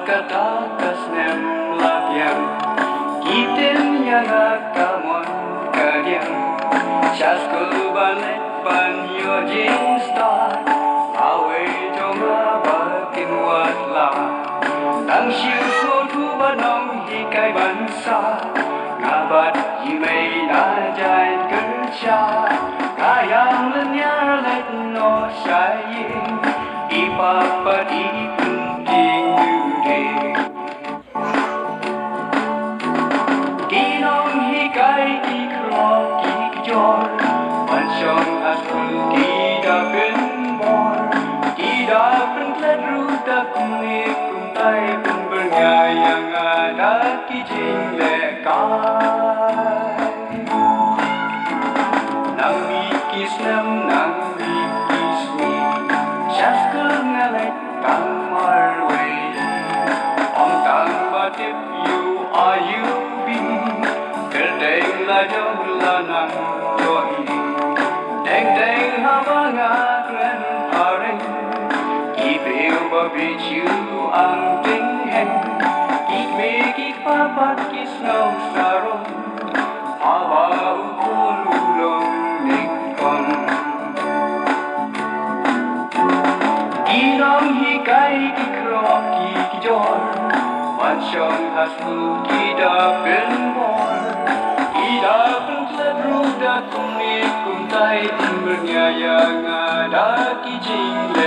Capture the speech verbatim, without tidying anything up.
Kata ka snem la biang, ki ktien ïa nga ka mon ka diang. Sha skul ban leit ban ïoh jingstad, lawei jong nga ba kin wad la. Tang shu sngewthuh ba nonghikai ban sah, nga bat i mei na jaiñ kyrshan. Nga ïam lynñiar leit noh sha ïing, i papa i pyntieng duh dei. Ki nonghikai ki khrok ki kjor, ban shong ha skul ki da pynbor. Ki da pynklet ruh da kumne kumtai, pynbyrngia ïa nga da ki jinglehkai. Nang mih ki snem, nang mih ki sngi, sha skul nga leit tang marwei. Ym tang ba tip ïa u aiu bim, kyrteng la jong la nang jong. Deng deng haba nga kren phareng, ki briew ba bieit shu ang teng heng. Ki kmie ki kpa pat ki sngew sarong, haba u khun u long nyngkong. Ki nonghikai ki khrok ki kjor, ban shong ha skul ki da pynbor. Ki da pynklet ruh da kumne kumtai, pynbyrngia ïa nga da ki jing